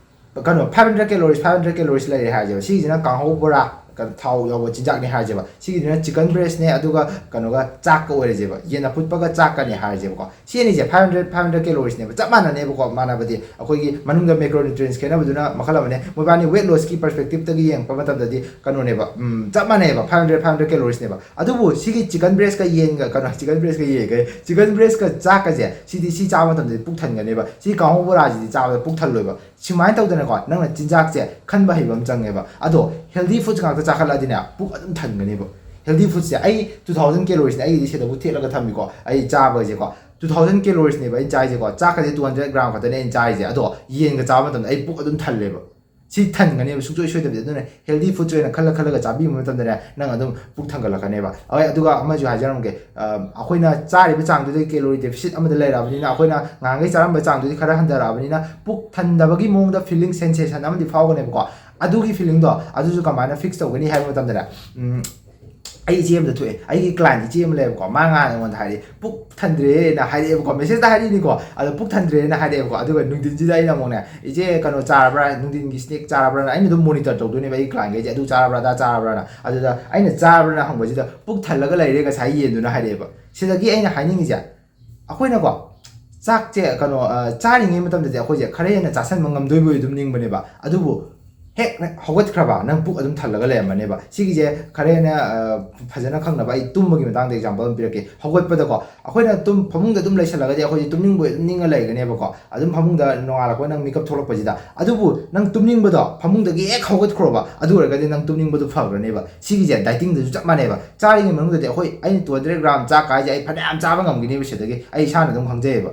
ꯀꯩꯅꯣ, five hundred calories, five hundred calories ꯂꯩꯔꯦ ꯍꯥꯏꯔꯁꯦꯕ꯫ ꯁꯤꯒꯤꯁꯤꯅ ꯀꯥꯡꯍꯧ ꯕꯣꯔꯥ, ꯀ-, ꯊꯥꯎ ꯌꯥꯎꯕ ꯆꯤꯟꯖꯥꯛꯅꯤ ꯍꯥꯏꯔꯁꯦꯕ꯫ ꯁꯤꯒꯤꯗꯨꯅ ꯆꯤꯀꯟ ꯕ꯭ꯔꯦꯁꯅꯦ, ꯑꯗꯨꯒ ꯀꯩꯅꯣꯒ, ꯆꯥꯛꯀ ꯑꯣꯏꯔꯁꯦꯕ, ꯌꯦꯟ ꯑꯐꯨꯠꯄꯒ ꯆꯥꯛꯀꯅꯤ ꯍꯥꯏꯔꯁꯦꯕꯀꯣ꯫ ꯁꯤ ꯑꯅꯤꯁꯦ five hundred, five hundred calories ꯅꯦꯕ, ꯆꯞ ꯃꯥꯟꯅꯅꯦꯕꯀꯣ꯫ ꯃꯥꯟꯅꯕꯗꯤ ꯑꯩꯈꯣꯏꯒꯤ ꯃꯅꯨꯡꯗ ꯃꯦꯀ꯭ꯔꯣꯅ꯭ꯌꯨꯇ꯭ꯔꯤꯌꯦꯟꯁ ꯈꯦꯠꯅꯕꯗꯨꯅ ꯃꯈꯜ ꯑꯃꯅꯦ꯫ ꯃꯣꯏꯕꯥꯅꯤ ꯋꯦꯠ ꯂꯣꯁꯀꯤ ꯄꯔꯁꯄꯦꯛꯇꯤꯞꯇꯒꯤ ꯌꯦꯡꯉꯛꯄ ꯃꯇꯝꯗꯗꯤ ꯀꯩꯅꯣꯅꯦꯕ, ꯎꯝ, ꯆꯞ ꯃꯥꯟꯅꯩꯕ, five hundred, five hundred calories ꯅꯦꯕ꯫ ꯑꯗꯨꯕꯨ ꯁꯤꯒꯤ ꯆꯤꯀꯟ ꯕ꯭ꯔꯦꯁꯀ ꯌꯦꯟꯒ, ꯀꯩꯅꯣ, ꯆꯤꯀꯟ ꯕ꯭ꯔꯦꯁꯀ ꯌꯦꯟꯒ, ꯆꯤꯀꯟ ꯕ꯭ꯔꯦꯁꯀ ꯆꯥꯛꯀꯁꯦ, ꯁꯤꯗꯤ ꯁꯤ ꯆꯥꯕ ꯃꯇꯝꯗꯗꯤ ꯄꯨꯛ ꯊꯟꯒꯅꯦꯕ꯫ ꯁꯤ ꯀꯥꯡꯍꯧ ꯕꯣꯔꯥꯁꯤꯗꯤ ꯆꯥꯕꯗ ꯄꯨꯛ ꯊꯜꯂꯣꯏꯕ꯫ ꯁꯨꯃꯥꯏꯅ ꯇꯧꯗꯅꯀꯣ, ꯅꯪꯅ ꯆꯤꯟꯖꯥꯛꯁꯦ ꯈꯟꯕ ꯍꯩꯕ ꯑꯃ ꯆꯪꯉꯦꯕ꯫ ꯑꯗꯣ ꯍꯦꯜꯗꯤ ꯐꯨꯗꯁ ꯉꯥꯛꯇ ꯆꯥꯈꯠꯂꯛꯑꯗꯤꯅꯦ, ꯄꯨꯛ ꯑꯗꯨꯝ ꯊꯟꯒꯅꯦꯕ꯫ ꯍꯦꯜꯗꯤ ꯐꯨꯗꯁꯦ ꯑꯩ two thousand calories ꯅꯦ ꯑꯩꯒꯤꯗꯤ ꯁꯤꯗꯕꯨ ꯊꯦꯠꯂꯒ ꯊꯝꯃꯤꯀꯣ, ꯑꯩ ꯆꯥꯕꯁꯦꯀꯣ꯫ Two thousand calories ꯅꯦꯕ ꯑꯩꯅ ꯆꯥꯏꯁꯦꯀꯣ, ꯆꯥꯛꯀꯁꯦ two hundred gram ꯈꯛꯇꯅꯦ ꯑꯩꯅ ꯆꯥꯏꯁꯦ꯫ ꯑꯗꯣ ꯌꯦꯟꯒ ꯆꯥꯕ ꯃꯇꯝꯗ ꯑꯩ ꯄꯨꯛ ꯑꯗꯨꯝ ꯊꯜꯂꯦꯕ꯫ ꯁꯤ ꯊꯟꯒꯅꯦꯕ ꯁꯨꯡꯁꯣꯏ ꯁꯣꯏꯗꯕꯤꯗ꯫ ꯑꯗꯨꯅ ꯍꯦꯜꯗꯤ ꯐꯨꯗꯁ ꯑꯣꯏꯅ ꯈꯜꯂ ꯈꯜꯂꯒ ꯆꯥꯕꯤꯕ ꯃꯇꯝꯗꯅꯦ, ꯅꯪ ꯑꯗꯨꯝ ꯄꯨꯛ ꯊꯟꯒꯠꯂꯛꯀꯅꯦꯕ꯫ ꯍꯣꯏ, ꯑꯗꯨꯒ ꯑꯃꯁꯨ ꯍꯥꯏꯖꯔꯝꯒꯦ, ꯑ, ꯑꯩꯈꯣꯏꯅ ꯆꯥꯔꯤꯕ ꯆꯥꯡꯗꯨꯗꯒꯤ ꯀꯦꯂꯣꯔꯤ ꯗꯦꯐꯤꯁꯤꯠ ꯑꯃꯗ ꯂꯩꯔꯛꯑꯕꯅꯤꯅ, ꯑꯩꯈꯣꯏꯅ ꯉꯍꯥꯟꯈꯩ ꯆꯥꯔꯝꯕ ꯆꯥꯡꯗꯨꯗꯤ ꯈꯔ ꯍꯟꯊꯔꯛꯑꯕꯅꯤꯅ, ꯄꯨꯛ ꯊꯟꯗꯕꯒꯤ ꯃꯑꯣꯡꯗ ꯐꯤꯂꯤꯡ, ꯁꯦꯟꯁꯦꯁꯟ ꯑꯃꯗꯤ ꯐꯥꯎꯒꯅꯦꯕꯀꯣ꯫ ꯑꯗꯨꯒꯤ ꯐꯤꯂꯤꯡꯗꯣ, ꯑꯗꯨꯁꯨ ꯀꯃꯥꯏꯅ ꯐꯤꯛꯁ ꯇꯧꯒꯅꯤ ꯍꯥꯏꯕ ꯃꯇꯝꯗꯅꯦ, ꯎꯝ, ꯑꯩ ꯏꯆꯦ ꯑꯃꯗ ꯊꯣꯛꯑꯦ, ꯑꯩꯒꯤ ꯀ꯭ꯂꯥꯏꯟ ꯏꯆꯦ ꯑꯃ ꯂꯩꯌꯦꯕꯀꯣ꯫ ꯃꯥ ꯉꯍꯥꯟ ꯑꯩꯉꯣꯟꯗ ꯍꯥꯏꯔꯛꯑꯦ, "ꯄꯨꯛ ꯊꯟꯗ꯭ꯔꯦꯅ" ꯍꯥꯏꯔꯛꯑꯦꯕꯀꯣ, ꯃꯦꯁꯦꯖꯇ ꯍꯥꯏꯔꯛꯏꯅꯤꯀꯣ꯫ ꯑꯗꯣ ꯄꯨꯛ ꯊꯟꯗ꯭ꯔꯦꯅ ꯍꯥꯏꯔꯛꯑꯦꯕꯀꯣ꯫ ꯑꯗꯨꯒ ꯅꯨꯡꯊꯤꯟꯁꯤꯗ ꯑꯩꯅ ꯑꯃꯨꯛꯅꯦ, "ꯏꯆꯦ, ꯀꯩꯅꯣ ꯆꯥꯔꯕ꯭ꯔꯥ? ꯅꯨꯡꯊꯤꯟꯒꯤ ꯁ꯭ꯅꯦꯛ ꯆꯥꯔꯕ꯭ꯔꯥꯅ?" ꯑꯩꯅ ꯑꯗꯨꯝ ꯃꯣꯅꯤꯇꯔ ꯇꯧꯗꯣꯏꯅꯦꯕ ꯑꯩꯒꯤ ꯀ꯭ꯂꯥꯏꯟꯈꯩꯁꯦ, "ꯑꯗꯨ ꯆꯥꯔꯕ꯭ꯔꯥ, ꯑꯗꯥ ꯆꯥꯔꯕ꯭ꯔꯥꯅ?" ꯑꯗꯨꯗ ꯑꯩꯅ "ꯆꯥꯔꯕ꯭ꯔꯥꯅ?" ꯍꯪꯕꯁꯤꯗ, "ꯄꯨꯛ ꯊꯜꯂꯒ ꯂꯩꯔꯦ ꯉꯁꯥꯏ ꯌꯦꯟꯗꯨꯅ" ꯍꯥꯏꯔꯛꯑꯦꯕ꯫ ꯁꯤꯗꯒꯤ ꯑꯩꯅ ꯍꯥꯏꯅꯤꯡꯉꯤꯁꯦ, ꯑꯩꯈꯣꯏꯅꯀꯣ, ꯆꯥꯛꯁꯦ, ꯀꯩꯅꯣ, ꯑ, ꯆꯥꯔꯤꯉꯩ ꯃꯇꯝꯗꯗꯤ ꯑꯩꯈꯣꯏꯁꯦ ꯈꯔ ꯍꯦꯟꯅ ꯆꯥꯁꯟꯕ ꯉꯝꯗꯣꯏꯕꯣꯏ ꯑꯗꯨꯝ ꯅꯤꯡꯕꯅꯦꯕ꯫ ꯑꯗꯨꯕꯨ ꯍꯦꯛ ꯍꯧꯒꯠꯈ꯭ꯔꯕ ꯅꯪ ꯄꯨꯛ ꯑꯗꯨꯝ ꯊꯜꯂꯒ ꯂꯩꯔꯝꯃꯅꯦꯕ꯫ ꯁꯤꯒꯤꯁꯦ ꯈꯔ ꯍꯦꯟꯅ ꯐꯖꯅ ꯈꯪꯅꯕ ꯑꯩ ꯇꯨꯝꯕꯒꯤ ꯃꯇꯥꯡꯗ ꯑꯦꯛꯖꯥꯝꯄꯜ ꯑꯃ ꯄꯤꯔꯛꯀꯦ꯫ ꯍꯧꯒꯠꯄꯗꯀꯣ ꯑꯩꯈꯣꯏꯅ ꯇꯨꯝ ꯐꯃꯨꯡꯗ ꯑꯗꯨꯝ ꯂꯩꯁꯜꯂꯒꯗꯤ ꯑꯩꯈꯣꯏꯁꯦ ꯇꯨꯝꯅꯤꯡꯕ ꯑꯗꯨꯝ ꯅꯤꯡꯉ ꯂꯩꯒꯅꯦꯕꯀꯣ꯫ ꯑꯗꯨꯝ ꯐꯃꯨꯡꯗ ꯅꯣꯡꯉꯥꯜꯂꯛꯄ ꯅꯪ ꯃꯤꯀꯞ ꯊꯣꯛꯂꯛꯄꯁꯤꯗ꯫ ꯑꯗꯨꯕꯨ ꯅꯪ ꯇꯨꯝꯅꯤꯡꯕꯗꯣ ꯐꯃꯨꯡꯗꯒꯤ ꯍꯦꯛ ꯍꯧꯒꯠꯈ꯭ꯔꯣꯕ, ꯑꯗꯨ ꯑꯣꯏꯔꯒꯗꯤ ꯅꯪ ꯇꯨꯝꯅꯤꯡꯕꯗꯨ ꯐꯈ꯭ꯔꯅꯦꯕ꯫ ꯁꯤꯒꯤꯁꯦ ꯗꯥꯏꯇꯤꯡꯗꯁꯨ ꯆꯞ ꯃꯥꯟꯅꯩꯕ꯫ ꯆꯥꯔꯤꯉꯩ ꯃꯅꯨꯡꯗꯗꯤ ꯑꯩꯈꯣꯏ ꯑꯩꯅ ꯇꯨ ꯍꯟꯗ꯭ꯔꯦꯠ ꯒ꯭ꯔꯥꯝ ꯆꯥꯛ ꯀꯥꯏꯁꯦ ꯑꯩ ꯐꯅꯌꯥꯝ ꯆꯥꯕ ꯉꯝꯈꯤꯅꯦꯕ ꯁꯤꯗꯒꯤ, ꯑꯩ ꯏꯁꯥꯅ ꯑꯗꯨꯝ ꯈꯪꯖꯩꯌꯦꯕ꯫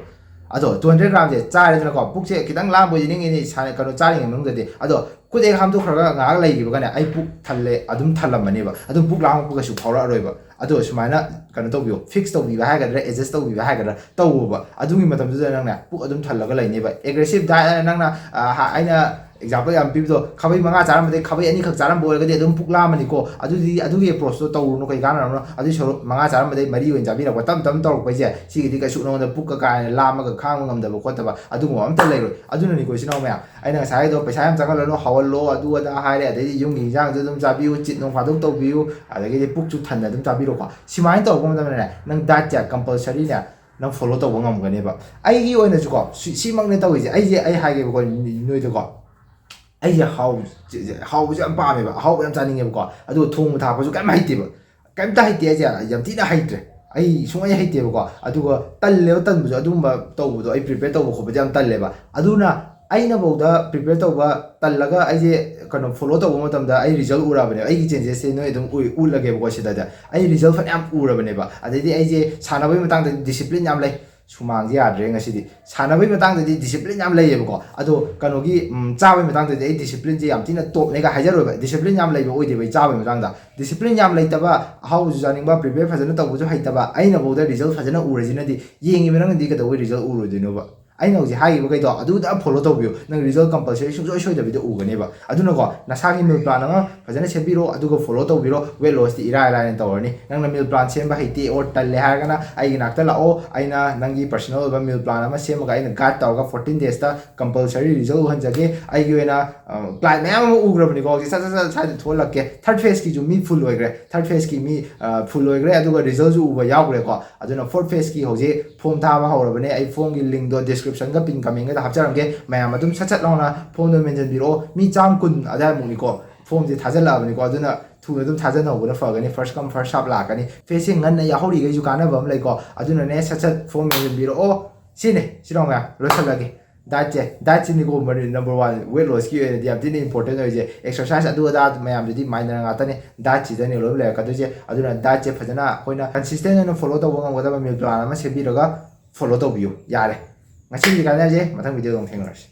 ꯑꯗꯣ ꯇꯨ ꯍꯟꯗ꯭ꯔꯦꯠ ꯒ꯭ꯔꯥꯝꯁꯦ ꯆꯥꯔꯦꯗꯅꯀꯣ, ꯄꯨꯛꯁꯦ ꯈꯤꯇꯪ ꯂꯥꯝꯕ ꯑꯣꯏꯗꯤ ꯅꯤꯡꯉꯤꯅꯤ ꯏꯁꯥꯅ ꯀꯩꯅꯣ ꯆꯥꯔꯤꯉꯩ ꯃꯅꯨꯡꯗꯗꯤ꯫ ꯑꯗꯣ ꯈꯨꯠ ꯍꯦꯛ ꯍꯥꯝꯗꯣꯛꯈ꯭ꯔꯒ ꯉꯥꯏꯍꯥꯛ ꯂꯩꯈꯤꯕꯒꯅꯦ ꯑꯩ ꯄꯨꯛ ꯊꯜꯂꯦ ꯑꯗꯨꯝ ꯊꯜꯂꯝꯃꯅꯦꯕ꯫ ꯑꯗꯨꯝ ꯄꯨꯛ ꯂꯥꯝꯃꯛꯄ ꯀꯩꯁꯨ ꯐꯥꯎꯔꯛꯑꯔꯣꯏꯕ꯫ ꯑꯗꯣ ꯁꯨꯃꯥꯏꯅ ꯀꯩꯅꯣ ꯇꯧꯕꯤꯌꯣ, ꯐꯤꯛꯁ ꯇꯧꯕꯤꯕ ꯍꯥꯏꯒꯗ꯭ꯔꯥ, ꯑꯦꯗꯖꯁ ꯇꯧꯕꯤꯕ ꯍꯥꯏꯒꯗ꯭ꯔꯥ, ꯇꯧꯋꯣꯕ꯫ ꯑꯗꯨꯒꯤ ꯃꯇꯝꯗꯨꯗ ꯅꯪꯅ ꯄꯨꯛ ꯑꯗꯨꯝ ꯊꯜꯂꯒ ꯂꯩꯅꯦꯕ꯫ ꯑꯦꯒ꯭ꯔꯦꯁꯤꯞ ꯗꯥꯏꯠ ꯍꯥꯏꯅ ꯅꯪꯅ, ꯑ, ꯍꯥ-, ꯑꯩꯅ ꯑꯦꯛꯖꯥꯝꯄꯜ ꯌꯥꯝ ꯄꯤꯕꯗꯣ, ꯈꯥꯕꯩ ꯃꯉꯥ ꯆꯥꯔꯝꯕꯗꯩ ꯈꯥꯕꯩ ꯑꯅꯤꯈꯛ ꯆꯥꯔꯝꯕ ꯑꯣꯏꯔꯒꯗꯤ ꯑꯗꯨꯝ ꯄꯨꯛ ꯂꯥꯝꯃꯅꯤꯀꯣ꯫ ꯑꯗꯨꯗꯤ ꯑꯗꯨꯒꯤ ꯑꯦꯄ꯭ꯔꯣꯁꯇꯣ ꯇꯧꯔꯨꯅꯨ, ꯀꯩ ꯀꯥꯟꯅꯔꯕꯅꯣ? ꯑꯗꯨꯏ ꯁꯔꯨꯛ ꯃꯉꯥ ꯆꯥꯔꯝꯕꯗꯩ ꯃꯔꯤ ꯑꯣꯏꯅ ꯆꯥꯕꯤꯔꯛꯄ, ꯇꯞ ꯇꯞꯅ ꯇꯧꯔꯛꯄꯩꯁꯦ, ꯁꯤꯒꯤꯗꯤ ꯀꯩꯁꯨ ꯅꯉꯣꯟꯗ ꯄꯨꯛꯀ ꯀꯥ ꯍꯦꯟꯅ ꯂꯥꯝꯃꯒ ꯈꯥꯡꯕ ꯉꯝꯗꯕ ꯈꯣꯠꯇꯕ ꯑꯗꯨꯒꯨꯝꯕ ꯑꯝꯇ ꯂꯩꯔꯣꯏ꯫ ꯑꯗꯨꯅꯅꯤꯀꯣ, ꯏꯆꯤꯟ ꯏꯅꯥꯎ ꯃꯌꯥꯝ, ꯑꯩꯅ ꯉꯁꯥꯏꯗꯣ ꯄꯩꯁꯥ ꯌꯥꯝ ꯆꯪꯍꯜꯂꯅꯨ, ꯍꯧꯍꯜꯂꯣ, ꯑꯗꯨ ꯑꯗꯥ ꯍꯥꯏꯔꯦ, ꯑꯗꯩꯗꯤ ꯌꯨꯝꯒꯤ ꯏꯟꯖꯥꯡꯁꯨ ꯑꯗꯨꯝ ꯆꯥꯕꯤꯌꯨ, ꯆꯤꯠ ꯅꯣꯡ ꯐꯥꯗꯣꯛ ꯇꯧꯕꯤꯌꯨ, ꯑꯗꯒꯤꯗꯤ ꯄꯨꯛꯁꯨ ꯊꯟꯅ ꯑꯗꯨꯝ ꯆꯥꯕꯤꯔꯣꯀꯣ꯫ ꯁꯨꯃꯥꯏꯅ ꯇꯧꯔꯛꯄ ꯃꯇꯝꯗꯅꯦ, ꯅꯪ ꯗꯥꯏꯠꯁꯦ ꯀꯝꯄꯜꯁꯔꯤꯅꯦ ꯅꯪ ꯐꯣꯂꯣ ꯇꯧꯕ ꯉꯝꯒꯅꯦꯕ꯫ ꯑꯩꯒꯤ ꯑꯣꯏꯅꯁꯨꯀꯣ, ꯁꯤ-, ꯁꯤꯃꯛꯅꯦ ꯇꯧꯔꯤꯁꯦ꯫ ꯑꯩꯁꯦ, ꯑꯩ ꯍꯥꯏꯒꯦꯕꯀꯣ ꯅꯣꯏꯗꯀꯣ, ꯑꯩꯁꯦ ꯍꯥꯎ-, ꯍꯥꯎꯕꯁꯦ ꯌꯥꯝ ꯄꯥꯝꯃꯦꯕ, ꯑꯍꯥꯎꯕ ꯌꯥꯝ ꯆꯥꯅꯤꯡꯉꯦꯕꯀꯣ꯫ ꯑꯗꯨꯒ ꯊꯣꯡꯕ ꯊꯥꯛꯄꯁꯨ ꯀꯩꯝ ꯍꯩꯇꯦꯕ, ꯀꯩꯝꯇ ꯍꯩꯇꯦ ꯍꯥꯏꯁꯦ, ꯌꯥꯝ ꯊꯤꯅ ꯍꯩꯇ꯭ꯔꯦ꯫ ꯑꯩ ꯁꯨꯡꯍꯩ ꯍꯩꯇꯦꯕꯀꯣ꯫ ꯑꯗꯨꯒ ꯇꯜꯂꯦꯕ, ꯇꯟꯕꯁꯨ, ꯑꯗꯨꯒꯨꯝꯕ ꯇꯧꯕꯗꯣ, ꯑꯩ ꯄ꯭ꯔꯤꯄꯦꯌꯔ ꯇꯧꯕ ꯈꯣꯠꯄꯗꯤ ꯌꯥꯝ ꯇꯜꯂꯦꯕ꯫ ꯑꯗꯨꯅ ꯑꯩꯅꯐꯧꯗ ꯄ꯭ꯔꯤꯄꯦꯌꯔ ꯇꯧꯕ ꯇꯜꯂꯒ ꯑꯩꯁꯦ ꯀꯩꯅꯣ ꯐꯣꯂꯣ ꯇꯧꯕ ꯃꯇꯝꯗ ꯑꯩ ꯔꯤꯖꯜ ꯎꯔꯛꯑꯕꯅꯦꯕ꯫ ꯑꯩꯒꯤ ꯆꯦꯟꯖꯦꯁꯁꯦ ꯅꯣꯏ ꯑꯗꯨꯝ ꯎꯏ-, ꯎꯠꯂꯒꯦꯕꯀꯣ ꯁꯤꯗꯗꯤ꯫ ꯑꯩ ꯔꯤꯖꯜ ꯐꯅꯌꯥꯝ ꯎꯔꯕꯅꯦꯕ꯫ ꯑꯗꯩꯗꯤ ꯑꯩꯁꯦ ꯁꯥꯟꯅꯕꯒꯤ ꯃꯇꯥꯡꯗꯗꯤ ꯗꯤꯁꯤꯄ꯭ꯂꯤꯟ ꯌꯥꯝ ꯂꯩ꯫ ꯁꯨꯃꯥꯡꯁꯦ ꯌꯥꯗ꯭ꯔꯦ ꯉꯁꯤꯗꯤ꯫ ꯁꯥꯟꯅꯕꯒꯤ ꯃꯇꯥꯡꯗꯗꯤ ꯗꯤꯁꯤꯄ꯭ꯂꯤꯟ ꯌꯥꯝ ꯂꯩꯌꯦꯕꯀꯣ꯫ ꯑꯗꯣ ꯀꯩꯅꯣꯒꯤ, ꯎꯝ, ꯆꯥꯕꯒꯤ ꯃꯇꯥꯡꯗꯗꯤ ꯑꯩ ꯗꯤꯁꯤꯄ꯭ꯂꯤꯟꯁꯦ ꯌꯥꯝ ꯊꯤꯅ ꯇꯣꯞꯅꯦꯒ ꯍꯥꯏꯖꯔꯣꯏꯕ꯫ ꯗꯤꯁꯤꯄ꯭ꯂꯤꯟ ꯌꯥꯝ ꯂꯩꯕ ꯑꯣꯏꯗꯦꯕ ꯑꯩ ꯆꯥꯕꯒꯤ ꯃꯇꯥꯡꯗ꯫ ꯗꯤꯁꯤꯄ꯭ꯂꯤꯟ ꯌꯥꯝ ꯂꯩꯇꯕ, ꯑꯍꯥꯎꯕꯁꯨ ꯆꯥꯅꯤꯡꯕ, ꯄ꯭ꯔꯤꯄꯦꯌꯔ ꯐꯖꯅ ꯇꯧꯕꯁꯨ ꯍꯩꯇꯕ, ꯑꯩꯅꯐꯧꯗ ꯔꯤꯖꯜ ꯐꯖꯅ ꯎꯔꯁꯤꯅꯗꯤ ꯌꯦꯡꯉꯤꯕ ꯅꯪꯅꯗꯤ ꯀꯩꯗꯧꯕꯩ ꯔꯤꯖꯜ ꯎꯔꯣꯏꯗꯣꯏꯅꯣꯕ? ꯑꯩꯅ ꯍꯧꯖꯤꯛ ꯍꯥꯏꯈꯤꯕꯈꯩꯗꯣ ꯑꯗꯨꯗ ꯐꯣꯂꯣ ꯇꯧꯕꯤꯌꯨ, ꯅꯪ ꯔꯤꯖꯜ ꯀꯝꯄꯜꯁꯔꯤ ꯁꯨꯡꯁꯣꯏ ꯁꯣꯏꯗꯕꯤꯗ ꯎꯒꯅꯦꯕ꯫ ꯑꯗꯨꯅꯀꯣ, ꯅꯁꯥꯒꯤ ꯃꯤꯜ ꯄ꯭ꯂꯥꯟ ꯑꯃ ꯐꯖꯅ ꯁꯦꯝꯕꯤꯔꯣ, ꯑꯗꯨꯒ ꯐꯣꯂꯣ ꯇꯧꯕꯤꯔꯣ, ꯋꯦꯠ ꯂꯣꯁꯇꯤ ꯏꯔꯥꯏ ꯂꯥꯏꯅ ꯇꯧꯔꯅꯤ꯫ ꯅꯪꯅ ꯃꯤꯜ ꯄ꯭ꯂꯥꯟ ꯁꯦꯝꯕ ꯍꯩꯇꯦ ꯑꯣꯔ ꯇꯜꯂꯦ ꯍꯥꯏꯔꯒꯅ ꯑꯩꯒꯤ ꯅꯥꯛꯇ ꯂꯥꯛꯑꯣ, ꯑꯩꯅ ꯅꯪꯒꯤ ꯄꯔꯁꯅꯦꯜ ꯑꯣꯏꯕ ꯃꯤꯜ ꯄ꯭ꯂꯥꯟ ꯑꯃ ꯁꯦꯝꯃꯒ ꯑꯩꯅ ꯒꯥꯏꯗ ꯇꯧꯔꯒ ꯐꯣꯔꯇꯤꯟ ꯗꯦꯖꯇ ꯀꯝꯄꯜꯁꯔꯤ ꯔꯤꯖꯜ ꯎꯍꯟꯖꯒꯦ꯫ ꯑꯩꯒꯤ ꯑꯣꯏꯅ, ꯑ, ꯀ꯭ꯂꯥꯏꯟ ꯃꯌꯥꯝ ꯑꯃ ꯎꯈ꯭ꯔꯕꯅꯤꯀꯣ, ꯍꯧꯖꯤꯛ ꯁꯠ ꯁꯠ ꯁꯠ ꯁ꯭ꯋꯥꯏꯗ ꯊꯣꯛꯍꯜꯂꯛꯀꯦ꯫ ꯊꯥꯔꯠ ꯐꯦꯁꯀꯤꯁꯨ ꯃꯤ ꯐꯨꯜ ꯑꯣꯏꯈ꯭ꯔꯦ, ꯊꯥꯔꯠ ꯐꯦꯁꯀꯤ ꯃꯤ, ꯑ, ꯐꯨꯜ ꯑꯣꯏꯈ꯭ꯔꯦ, ꯑꯗꯨꯒ ꯔꯤꯖꯜꯁꯨ ꯎꯕ ꯌꯥꯎꯈ꯭ꯔꯦꯀꯣ꯫ ꯑꯗꯨꯅ ꯐꯣꯔꯠ ꯐꯦꯁꯀꯤ ꯍꯧꯖꯤꯛ ꯐꯣꯝ ꯊꯥꯕ ꯍꯧꯔꯕꯅꯦ꯫ ꯑꯩ ꯐꯣꯝꯒꯤ ꯂꯤꯡꯗꯣ ꯗꯤꯁꯀ꯭ꯔꯤꯞ descriptionꯒ pin commentꯒꯗ ꯍꯥꯞꯆꯔꯝꯒꯦ꯫ ꯃꯌꯥꯝ ꯑꯗꯨꯝ ꯁꯠ ꯁꯠ ꯂꯥꯎꯅ formꯗꯣ mentionꯕꯤꯔꯛꯑꯣ꯫ ꯃꯤ ꯆꯥꯝ ꯀꯨꯟ ꯑꯗꯥꯏꯃꯨꯛꯅꯤꯀꯣ formꯁꯦ ꯊꯥꯖꯤꯜꯂꯛꯑꯕꯅꯤꯀꯣ꯫ ꯑꯗꯨꯅ ꯊꯨꯅ ꯑꯗꯨꯝ ꯊꯥꯖꯟꯍꯧꯕꯅ ꯐꯒꯅꯤ꯫ First come first serve ꯂꯥꯛꯀꯅꯤ꯫ Phaseꯁꯦ ꯉꯟꯅ ꯌꯥꯎꯍꯧꯔꯤꯈꯩꯁꯨ ꯀꯥꯟꯅꯕ ꯑꯃ ꯂꯩꯀꯣ꯫ ꯑꯗꯨꯅꯅꯦ ꯁꯠ ꯁꯠ form mentionꯕꯤꯔꯛꯑꯣ꯫ ꯁꯤꯅꯤ ꯁꯤꯔꯣ ꯃꯌꯥꯝ ꯂꯣꯏꯁꯤꯜꯂꯒꯦ꯫ Dietꯁꯦ dietꯁꯤꯅꯤꯀꯣ number oneꯋeight lossꯀꯤ ꯑꯣꯏꯅꯗꯤ ꯌꯥꯝ ꯊꯤꯅ important ꯑꯣꯏꯔꯤꯁꯦ꯫ Exercise ꯑꯗꯨ ꯑꯗꯥ ꯃꯌꯥꯝꯗꯨꯗꯤ minor ꯉꯥꯛꯇꯅꯤ꯫ Dietꯁꯤꯗꯅꯦ ꯂꯣꯏ ꯂꯩꯔꯛꯀꯗꯣꯏꯁꯦ꯫ ꯑꯗꯨꯅ dietꯁꯦ ꯐꯖꯅ ꯑꯩꯈꯣꯏꯅ consistent ꯑꯣꯏꯅ follow ꯇꯧꯕ ꯉꯝꯒꯗꯕ meal plan ꯑꯃ ꯁꯦꯝꯕꯤꯔꯒ follow ꯇꯧꯕꯤꯌꯨ꯫ ꯌꯥꯔꯦ, ꯉꯁꯤꯒꯤꯗꯤ ꯀꯥꯟꯅꯔꯁꯦ꯫ ꯃꯊꯪ videoꯗ ꯑꯃꯨꯛ ꯊꯦꯡꯅꯔꯁꯤ꯫